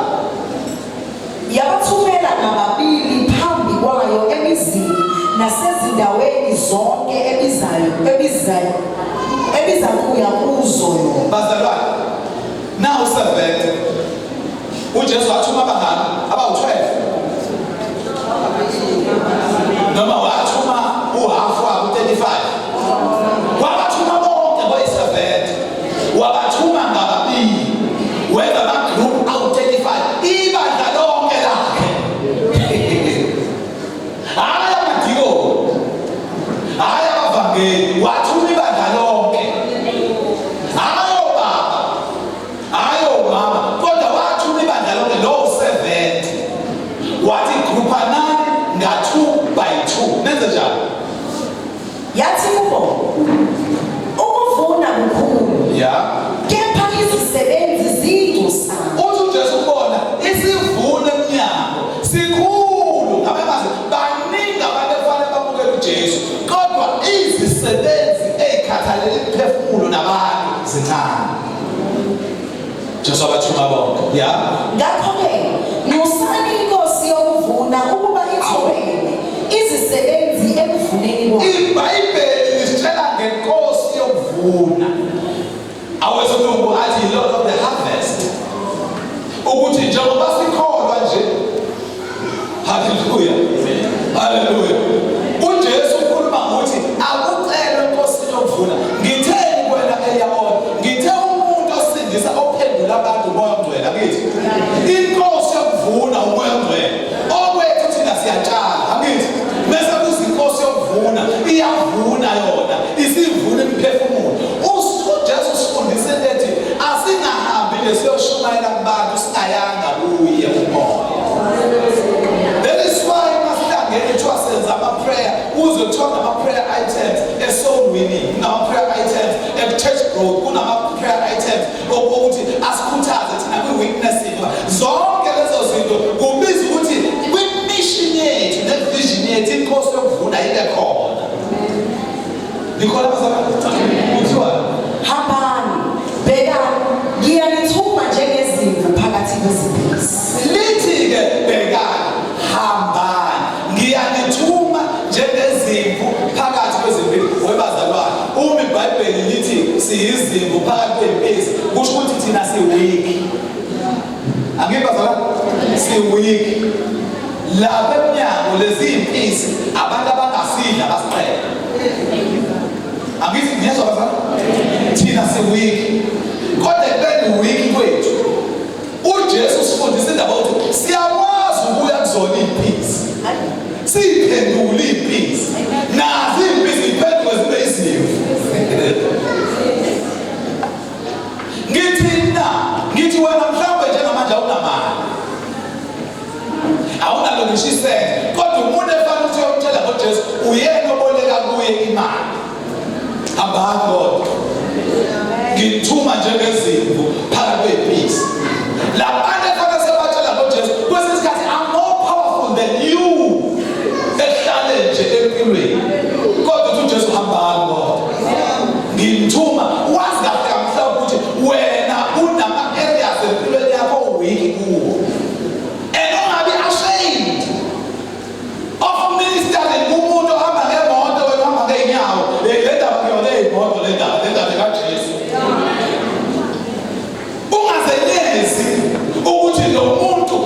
Yabathumela ngababili phambi kwayo emizini nasezindaweni zonke ebizayo ebizayo ebizakuya kuzo yona. Bazalwane, nawu 70. UJesu wathuma abangaki? Abawu-12. Noma wathuma uhafu wabo 35. Wabathuma bonke boyi-70. Wabathuma ngababili. Wenza ama-group awu-35. Ibandla lonke lakhe. Hhayi amadikoni. Hhayi abavangeli. Wathuma ibandla lonke. Hhayi obaba. Hhayi omama. Kodwa wathuma ibandla lonke lowo 70. Wathi gruphanani nga-2 by 2. Nenze njani? Yathi kubo, ukuvuna kukhulu, Ya. kepha izisebenzi ziyingcosana. Uthi uJesu kubona isivuno emnyango sikhulu ngabemazi baningi abantu ekufanele bamukele uJesu kodwa izisebenzi ezikhathalela imiphefumulo nabantu zincane. Jesu abathuma bonke. Ya. Ngakho-ke nxusani inkosi yokuvuna ukuba ithumele izisebenzi ekuvuneni kwayo. IBhayibheli lisitshela ngenkosi yokuvuna. Awesilungu athi Lord of the harvest. Ukuthi njengoba sikholwa nje. Haleluya. Haleluya. UJesu ukhuluma ngokuthi akucelwe enkosini yokuvuna. Ngitheni kuwena eyabona? Ngithe umuntu osindisa ophendula abantu uMoya oNgcwele angithi. Inkosi yokuvuna uMoya oNgcwele. Okwethu thina siyatshala angithi. Bese kuza inkosi yokuvuna, iyavuna yona, isivuna imiphefumulo. UJesu usifundisa into ethi asingahambi nje siyoshumayela kubantu singayanga kuye uMoya. That is why masihlangene kuthiwa senza ama-prayer, uzwe kuthiwa kunama-prayer items e-soul winning, kunama-prayer items e-church growth, kunama-prayer items okuthi asikhuthaze thina kwi-witnessing. Zonke lezo zinto kubiza ukuthi kwi-mission yethu ne-vision yethu inkosi yokuvuna ibe khona. Nikhona bazalwane? Kuthiwa Hambani, bhekani, ngiyanithuma njengezimvu phakathi kwezimpisi. Lithi-ke bhekani, hambani, ngiyanithuma njengezimvu phakathi kwezimpisi. Webazalwane, uma iBhayibheli lithi siyizimvu phakathi kwey'mpisi, kusho ukuthi thina si-weak. Angithi bazalwane? Si-weak. Lapha emnyango lezi iy'mpisi abantu abangasidla basiqede. Angithi ngiyezwa bazalwane? Thina si-weak. Kodwa ekubeni weak kwethu, uJesu usifundisa indaba ukuthi siyakwazi ukuya kuzona iy'mpisi. Siyiphendule iy'mpisi. Nazo iy'mpisi ziphenduke zibe izimvu. Ngithi na, ngithi wena mhlawumbe njengamanje awunamali. Awunalo ngisho isente. Kodwa umuntu efana ukuthi uyomtshela ngoJesu uyena oboleka kuye imali. Hambani kodwa. Ngithuma njengezimvu phakathi kwey'mpisi. Labantu efana sebatshela ngoJesu kwesinye isikhathi I'm more powerful than you. Ehlale nje empilweni. Kodwa uthi uJesu hambani kodwa. Ngimthuma wazi kahle mhlawumbe ukuthi wena unama areas empilweni yakho weak kuwo. And ungabi ashamed of ministering kumuntu ohamba ngemoto wena uhamba ngey'nyawo. Le ndaba kuyona ey'moto le ndaba, le ndaba kaJesu. Ungazenyezi ukuthi lo muntu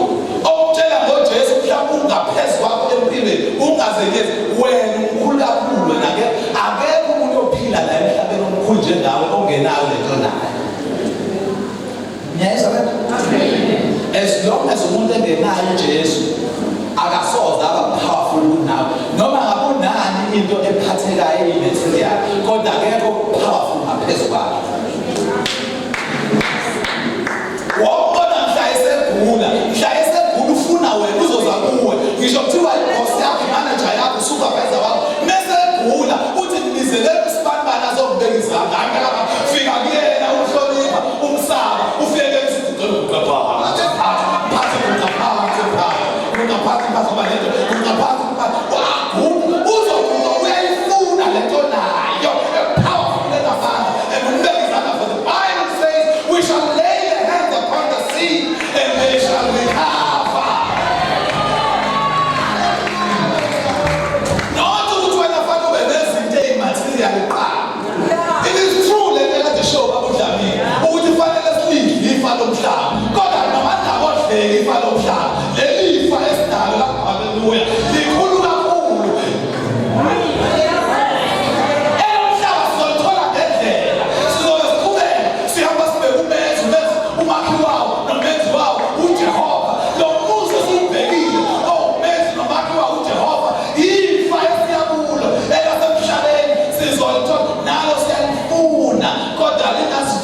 okutshela ngoJesu mhlawumbe ungaphezu kwakho empilweni, ungazenyezi wena umkhulu kakhulu wena ke akekho umuntu ophila la emhlabeni omkhulu njengawe ongenayo lento nayo. Ngiyayizwa le nto? As long as umuntu engenayo uJesu akasoze aba powerful kunawe noma ngabe unani into ephathekayo eyi-material kodwa akekho powerful ngaphezu kwakhe. Wawubona mhla esegula, mhla esegula ufuna wena uzoza kuwe. Ngisho kuthiwa iboss yakho, imanager yakho, supervisor wakho, mese egula uthi ngibizeleni usibanibani azongibeka izandla. Hayi phela fika kuyena umhlonipha, umsaba, ufike uthi ucela ukuqapha.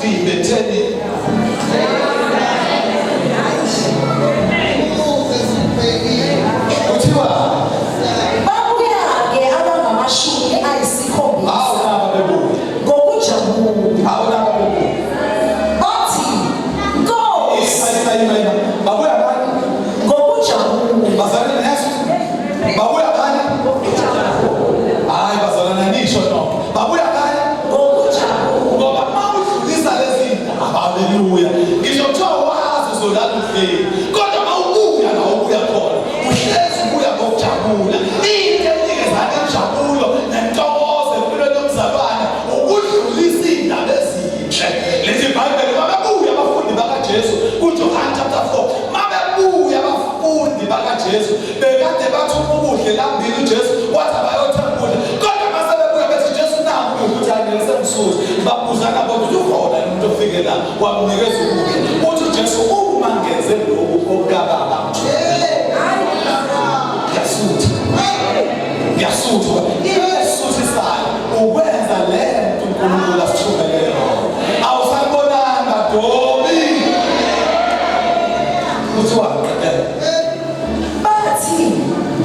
Akuvimbe ekutheni kuthiwa Babuya-ke abangamashumi ayisikhombisa hawu naba bebuya. ngokujabula Hawu naba bebuya. bathi, Nkosi, Ima ima ima ima. Babuya bani? ngokujabula. Bazalwane nesu. Babuya bani? Hayi bazalwane nisho nonke. Babuya bani? Ngokujabula. Ngoba uma udlulisa lezi ndaba, haleluya. Ngisho kuthiwa wazi uzolala udleni. Kodwa uma ubuya la ubuya khona, uhlezi ubuya ngokujabula. Into enikezana injabulo nentokozo empilweni yomzalwane ukudlulisa iy'ndaba ezinhle. Lithi iBhayibheli mabebuya abafundi bakaJesu kuJohane chapter 4, mabebuya abafundi bakaJesu bekade bathuma ukudla elambile uJesu wathi abayothenga ukudla. Kodwa mase bebuya bethi Jesu nangu ukudla uthi angeke sengisuthi. Babuzana bona ukuthi ukhona yini umuntu ofike la wamnikeza ukudla. Uthi uJesu uma ngenze lokhu okukababa ngiyasutha. Ngiyasutha. Into esuthisayo ukwenza le nto uNkulunkulu asithumele yona. Awusanibonanga dobi. Kuthiwa Bathi,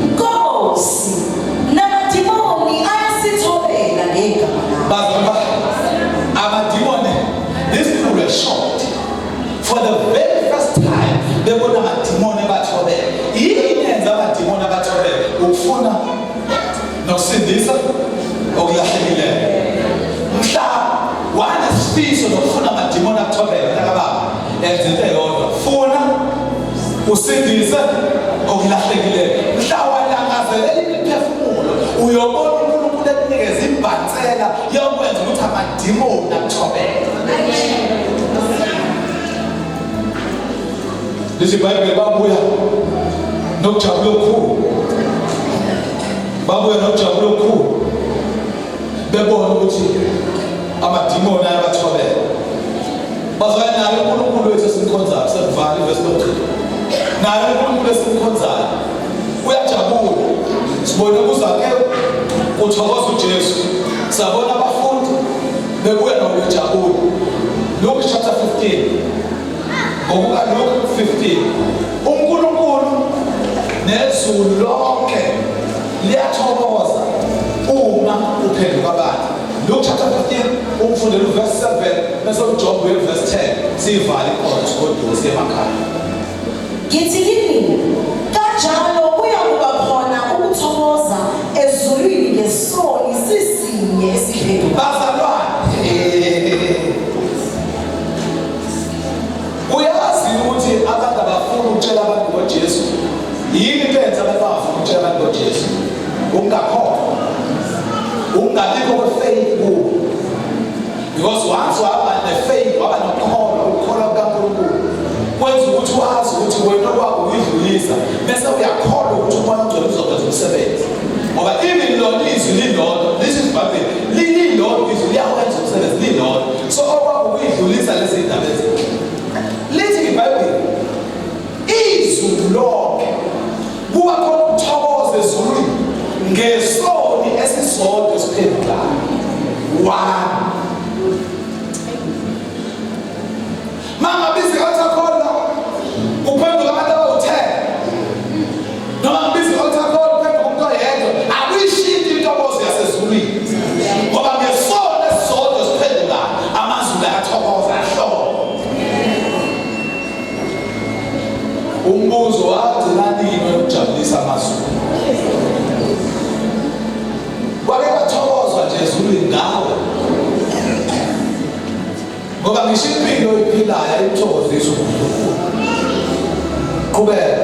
Nkosi, namadimoni ayasithobela ngegama lakho. Bazalwane, amadimoni, these people were shocked. For the very first time bebona amadimoni ebathobela. Yini enza amadimoni abathobela? Ukufuna nokusindisa okulahlekileyo. Mhla wanesifiso nokufuna amadimoni akuthobele, mntakababa, enza into eyodwa: funa usindise okulahlekileyo. Mhla walangazelela imiphefumulo, uyobona uNkulunkulu ekunikeza ibhansela yokwenza ukuthi amadimoni akuthobele. Lithi iBhayibheli babuya nokujabula okukhulu, babuya nokujabula okukhulu, bebona ukuthi amadimoni ayabathobela. Bazalwane, naye uNkulunkulu wethu esimkhonzayo, sekuvala ivesi lokugcina, naye uNkulunkulu esimkhonzayo uyajabula. Sibone kuZakewu kuthokoza uJesu, sabona abafundi bebuya nokujabula. Luke chapter 15, ngokuka Luke 15, uNkulunkulu nezulu lonke liyathokoza uma uphenduka abantu. Luke chapter 15, umfundele uverse 7 bese uJob uye verse 10, siyivale inkonzo sigoduke siye emakhaya. Ngithi kini, kanjalo kuyakuba khona ukuthokoza ezulwini ngesoni sisinye esiphendukayo. Bazalwane, uyazi ukuthi abantu abafuni ukutshela abantu ngoJesu? Yini into eyenza abantu bangafuni ukutshela abantu ngoJesu? Ukungakholwa, ukungabikho kwe-faith kubo. Because once waba ne-faith, waba nokukholwa, ukukholwa kukaNkulunkulu kwenza ukuthi wazi ukuthi wena okwakho uyidlulisa, bese uyakholwa ukuthi uMoya oNgcwele uzokwenza umsebenzi. Ngoba even lona izwi lilodwa, this is Bible, lilodwa izwi liyawenza umsebenzi lilodwa. So okwakho ukuyidlulisa lezi ndaba ezinhle. Lithi iBhayibheli izulu lonke kuba khona ukuthokoza ezulwini ngesoni esisodwa esiphendukayo. One mangabiza i-altar call la, kuphenduka abantu abawu-10, noma ngibiza i-altar call kuphenduka umuntu oyedwa, akuyishinti intokozo yasezulwini, ngoba ngesoni esisodwa esiphendukayo amazulu ayathokoza ahlobo. Umbuzo: wagcina nini ukujabulisa amazulu? Kwake kwathokozwa nje ezulwini ngawe? Ngoba ngisho impilo oyiphilayo ayimthokozisi uNkulunkulu. Qhubeka.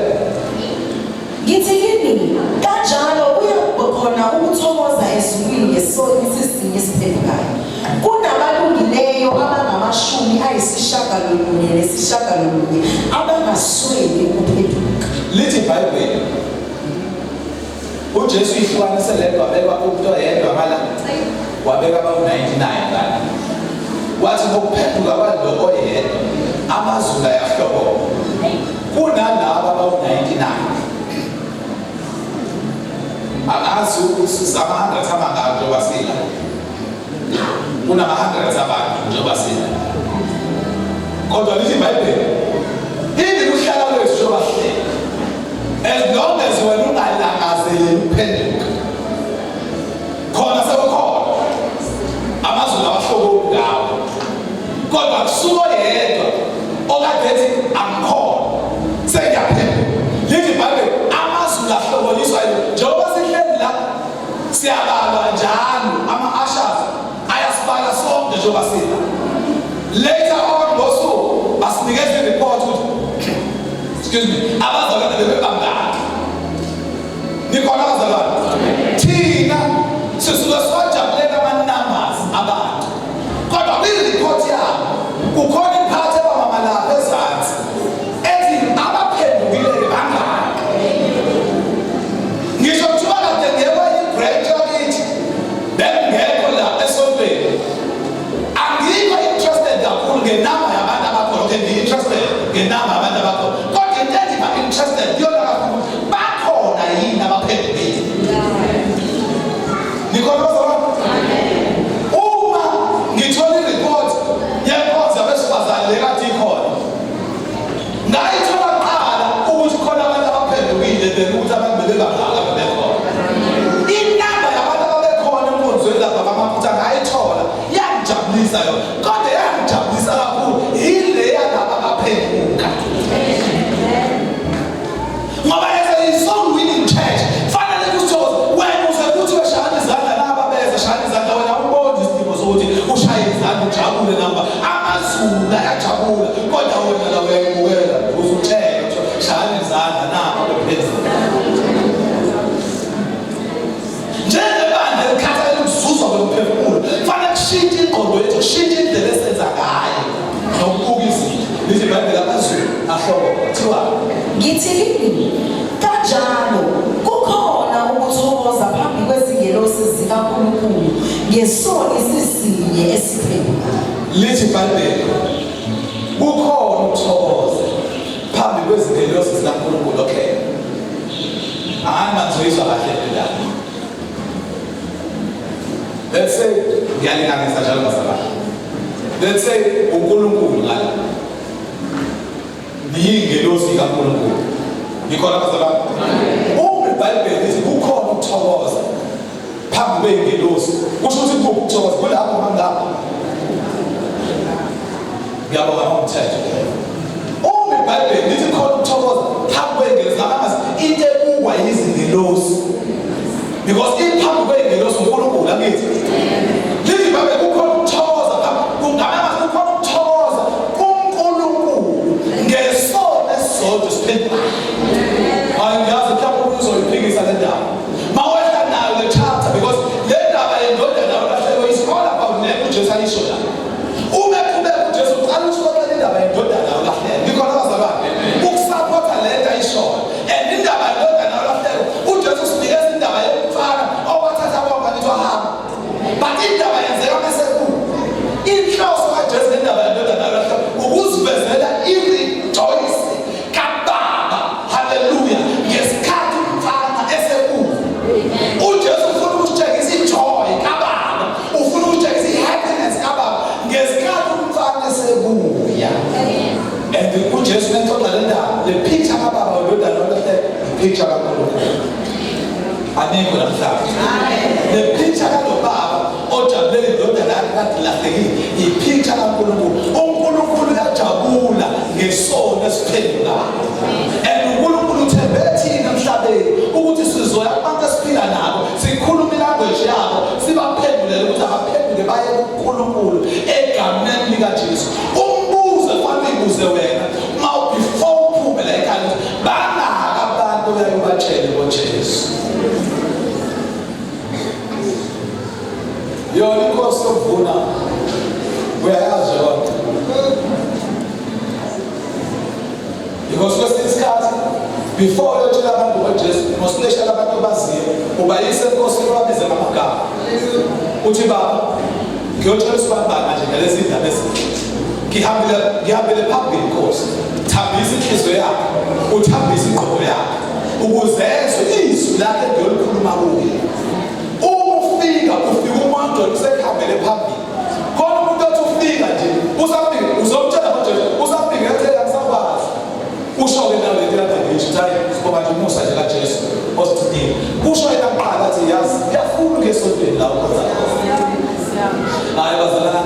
Ngithi kini, kanjalo kuyakuba khona ukuthokoza ezulwini ngesoni sisinye esiphendukayo kunabalungileyo abangamashumi ayisishiyagalolunye nesishiyagalolunye abangasweli ukuphenduka. Lithi iBhayibheli uJesu ihlukanise lento, wabeka umuntu oyedwa ngala, wabeka abawu-99 ngala, wathi ngokuphenduka kwalo oyedwa amazulu ayahlokoma kunalaba abawu-99. Angazi ukuthi ama-hundreds amangaki njengoba sila, kunama-hundreds abantu njengoba sila. Kodwa lithi iBhayibheli, even uhlala lwethu njengoba sihleli, as long as wena ungalangazeleli ukuphenduka, khona sekukhona amazulu awahlokoki ngawo. Kodwa kusuka oyedwa okade ethi angikhona, sengiyaphenduka. Lithi iBhayibheli amazulu ahlokoniswa njengoba sihleli la, siyabalwa njalo, ama-ushers ayasibala sonke njengoba sila. Later on ngosuku basinikeza i-report ukuthi, excuse me, abazalwane bebebangaki. Nikhona abazalwane? Thina sisuke siwajabulela ama-numbers abantu, kodwa kwi-report yabo kukhona iphathi ebamama lapha ezansi ethi abaphendukile bangaki. Ngisho kuthiwa kade ngiye kwenye ibranch yakithi, bengekho la esontweni, angikho interested kakhulu ngenamba yabantu abakhona. Okay, ngi-interested ngenamba yabantu abakhona, kodwa into engiba interested kuyona kakhulu, bakhona yini abaphendukile? Nikhona bazalwane? Uma ngithola i-report yenkonzo yabesifazane lekade ikhona, ngayithola kuqala ukuthi khona abantu abaphendukile than ukuthi abantu bebebangaka bebekhona. Inamba yabantu ababekhona enkonzweni lapha bamaphutha ngayithola, yangijabulisa yona, kodwa yangijabulisa kakhulu yile yalaba abaphenduka, ngoba as a soul winning church fanele kusithokoze. Wena uze kuthi weshayana izandla laba beze shayana izandla, wena ubona isidingo sokuthi ushaye izandla ujabule namba amazulu ayajabula, kodwa wena la uyayibukela uzutshela shayana izandla naba bephezulu. Njengebandla elikhathalela ukuzuzwa kwemiphefumulo, fanele kushintshe ingqondo yethu, kushintshe indlela esenza ngayo nokubuka izinto. Lithi iBhayibheli amazulu ahlobo kuthiwa Ngithi kini, kanjalo kukhona ukuthokoza phambi kwezingelosi zikaNkulunkulu ngesoni sisinye esiphendukayo. Lithi iBhayibheli kukhona ukuthokoza phambi kwezingelosi zikaNkulunkulu. Okay, hayi, mangizoyizwa kahle le ndaba. Let's say ngiyalinganisa njalo bazalwane, let's say uNkulunkulu ngala, niyingelosi kaNkulunkulu. Nikhona bazalwane? Uma iBhayibheli lithi kukhona ukuthokoza phambi kwey'ngelosi, kusho ukuthi kuphi ukuthokoza kulapho mangapha? Ngiyabonga ngomthetho. Uma iBhayibheli lithi khona ukuthokoza phambi kwey'ngelosi, ngamamazi into ebukwa yizingelosi, because iphambi kwey'ngelosi uNkulunkulu, angithi? Lithi iBhayibheli kukhona ukuthokoza phambi, kungamamazi kukhona ukuthokoza kuNkulunkulu ngesono esisodwa esiphendukayo. Hayi, ngiyazi mhlawumbe uzoyiphikisa le ndaba mawehla nayo le chapter, because le ndaba yendodana yolahleko is all about le uJesu ayisho la. Uma eqhubeka uJesu uqala usixoxela indaba yendodana yolahleko. Ngikhona bazalwane? Ukusapotha le nto ayishoyo and indaba yendodana yolahleko, uJesu usinikeza indaba yomfana owathatha konke, angithi, wahamba, but indaba yenzeka mase ku inhloso kaJesu ngendaba yendodana yolahleko ukuzivezela i-rejoice kababa, haleluya, ngesikhathi umfana esekude. UJesu ufuna ukusitshengisa i-joy kababa, ufuna ukutshengisa i-happiness kababa ngesikhathi umfana esebuya. And uJesu nexoxa le ndaba, le picture kababa wendodana yolahleko, i-picture kaNkulunkulu. Anikho namhlanje? Le picture kalo baba ojabulela indodana yakhe kade ilahlekile, i-picture kaNkulunkulu. UNkulunkulu uyajabula ngesono esiphendukayo, and uNkulunkulu uthembe thina emhlabeni ukuthi sizoya kubantu esiphila nabo, sikhulume ilanguage yabo, sibaphendulele ukuthi abaphenduke baye kuNkulunkulu egameni likaJesu. Umbuzo kufanele uyibuze wena uma before uphume la ekhaya ukuthi bangaka abantu oyaye ubatshele ngoJesu. Yona inkosi yokuvuna uyayazi yona, because kwesinye isikhathi before uyotshela abantu ngoJesu, ngosileshela abantu abaziyo, ubayise enkosini, ubabize ngamagama, uthi, "Baba, ngiyotshela usibani manje ngalezi ndaba ezinhle. Ngihambile, ngihambele phambili. Nkosi, thambisa inhliziyo yakhe, uthambise ingqondo yakhe ukuze ezwe izwi lakhe engiyolikhuluma kuye." Uma ufika, ufika umuntu usekuhambele phambili. Khona umuntu othi ufika nje, usafika uzomtshela ngoJesu.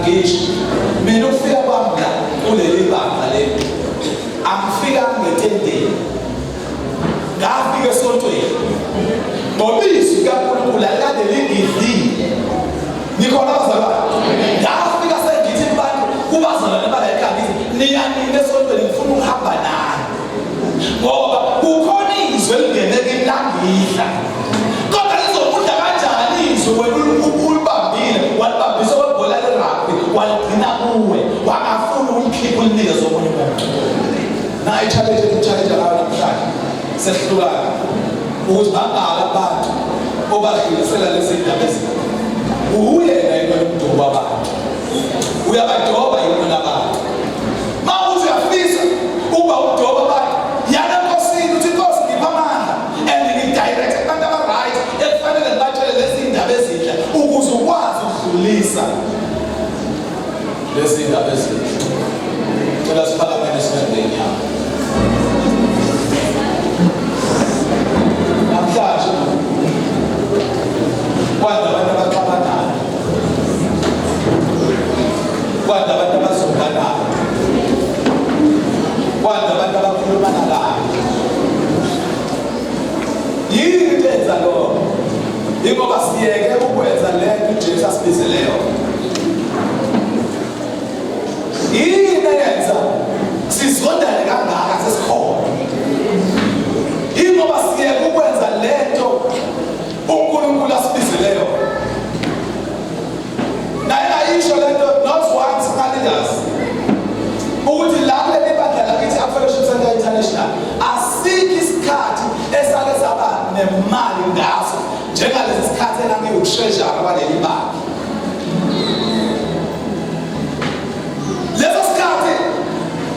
Angisho mina ukufika kwami la kuleli bandla leli, angifikanga etendeni, ngafika esontweni ngoba izwi likaNkulunkulu alikade lingidlile. Nikhona bazalwane? Ngafika sengithi kubantu, kubazalwane bala ekhaya, ngithi niya nini esontweni, ngifuna ukuhamba nani ngoba kukhona izwi elingene kimi langidla. Kodwa lizokudla kanjani izwi wena ulibambile, walibambisa kwebhola le-rugby, waligcina kuwe, wangafuni ukulikhipha ulinikeze omunye umuntu? Nayo i-challenge ekuchallenge ngayo namhlanje sehlukana ukuthi bangaka abantu obadlulisela lezi ndaba ezinto. Uyena yini umdobo wabantu? Uyabadoba yini abantu? Ma uthi uyafisa ukuba umdobo abantu, yana enkosini uthi, "Inkosi, ngipha amandla and ngi-direct kubantu aba-right ekufanele ngibatshele lezi ndaba ezinhle," ukuze ukwazi ukudlulisa lezi ndaba ezinhle. Cela siphakamele, sime ngezinyawo. Namhlanje kwanda abantu abaxabanayo, kwanda abantu abazondanayo, kwanda abantu abakhulumana kabi. Yini into enza lokho? Ingoba siyeke ukwenza le nto uJesu asibizele yona. Yini eyenza sizondane kangaka sesikhona? Ingoba siyeke ukwenza lento uNkulunkulu asibizele yona. Naye ayisho lento not once ma-leaders ukuthi la kuleli bandla lakithi, Fellowship Center International, asikho isikhathi esake saba nemali ngaso njengalesi sikhathi engangiwu-treasurer waleli bandla. Leso sikhathi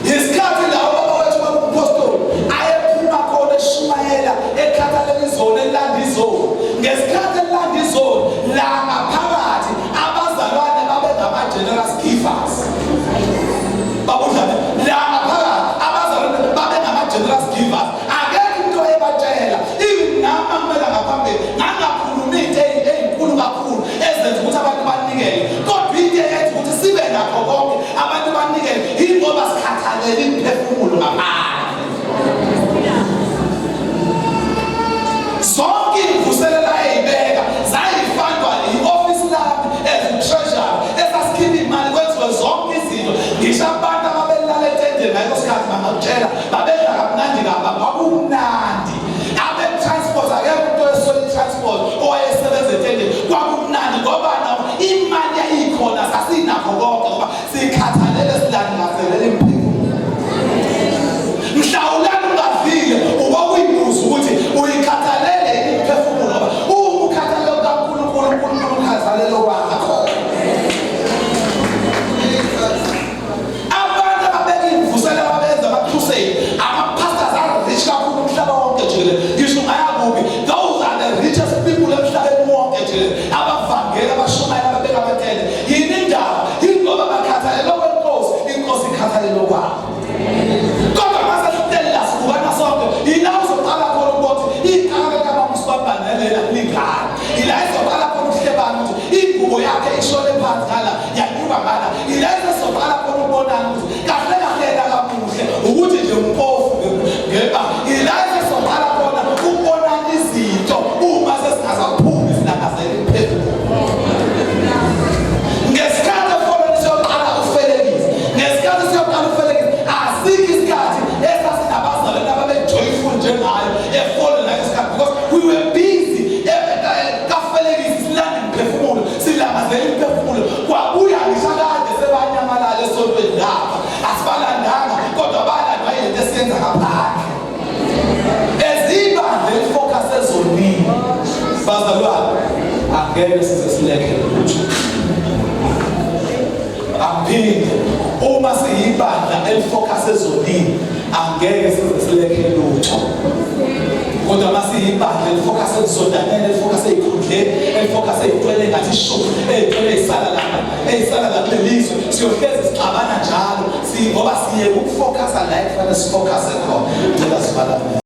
isikhathi la ubaba wethu babumpostoli ayephuma khona eshumayela ekhathalela izoni, elanda izoni. Ngesikhathi elanda izoni la ngaphakathi, abazalwane babengama-generous givers. Babudlame la ngaphakathi, abazalwane babengama-generous givers. Akekho umuntu owayebatshela. Even nami angimela ngaphambili, ngangakhulumi into ey'nkulu kakhulu ezenza ukuthi abantu banikele, kodwa into eyenza ukuthi sibe nakho konke, abantu banikele, yingoba sikhathalele imiphefumulo ngaphandle. Zonke iy'mvuselelo ayeyibeka zayifandwa i-ofisi lami as treasurer, esasikhipha imali kwenziwe zonke izinto. Ngisho abantu ababelala etendeni ngaleso sikhathi bangakutshela, babedla kamnandi kaba, kwakumnandi. Abe-transport, akekho umuntu oyesola i-transport owayesebenza etendeni. Kwakumnandi ngoba noma imali yayikhona, sasinakho konke ngoba sikhathalele, silangazelela imphefumulo. Mhlawulani ungadlile uba kuyibuza ukuthi uyikhathalele imiphefumulo, ngoba uma ukhathalele kaNkulunkulu, uNkulunkulu ukhathalele kwakho. Abantu ababeka imvuselelo, ababenza ama-crusade, ama-pastors a-rich kakhulu umhlaba wonke jikelele, ngisho ungaya kuphi, those are the richest people emhlabeni wonke jikelele, abavangeli, abashumayela, ababeka amatende. Yini indaba? Yingoba bakhathalele kwenkosi, inkosi ikhathalele kwabo. Kodwa mase sihleli la sibukana sonke, yila uzoqala khona ukuthi iqala kababa usibambanelela lingane, ila izoqala khona ukuhlebana ukuthi ingubo yakhe ishone phansi ngala, yanyuka ngala. Ila izoqala khona ukubonana ukuthi kahle kahle yena kamuhle, ukuthi nje umpofu ngeba. Ila izoqala khona ukubonana izinto uma sesingasaphumi silangazela imphefumulo. Ngesikhathi efolweni siyoqala ufelekisi, ngesikhathi siyoqala ufelekisi, asikho isikhathi esasinabazalwane ababe-joyful njengayo efolweni ngaleso sikhathi, because we were busy kafelekisi silanda imiphefumulo, silangazela imiphefumulo. Kwabuya ngisho kade sebanyamalala esontweni lapha, asibalandanga, kodwa balandwa yilento esiyenza ngaphandle. Ezibandla eli-focus ezonini, bazalwane, angeke size silekhe lutho. Aphinde, uma siyibandla eli-focus ezonini, angeke size silekhe lutho. Kodwa uma siyibandla eli-focus ekuzondaneni, eli-focus ey'khundleni, eli-focus ey'ntweni engathi shu, ey'ntweni ey'sala lapha, ey'sala la kulelizwe, siyohlezi sixabana njalo, ngoba siyeke uku-focusa la ekufanele si-focuse khona. Ngicela sibala.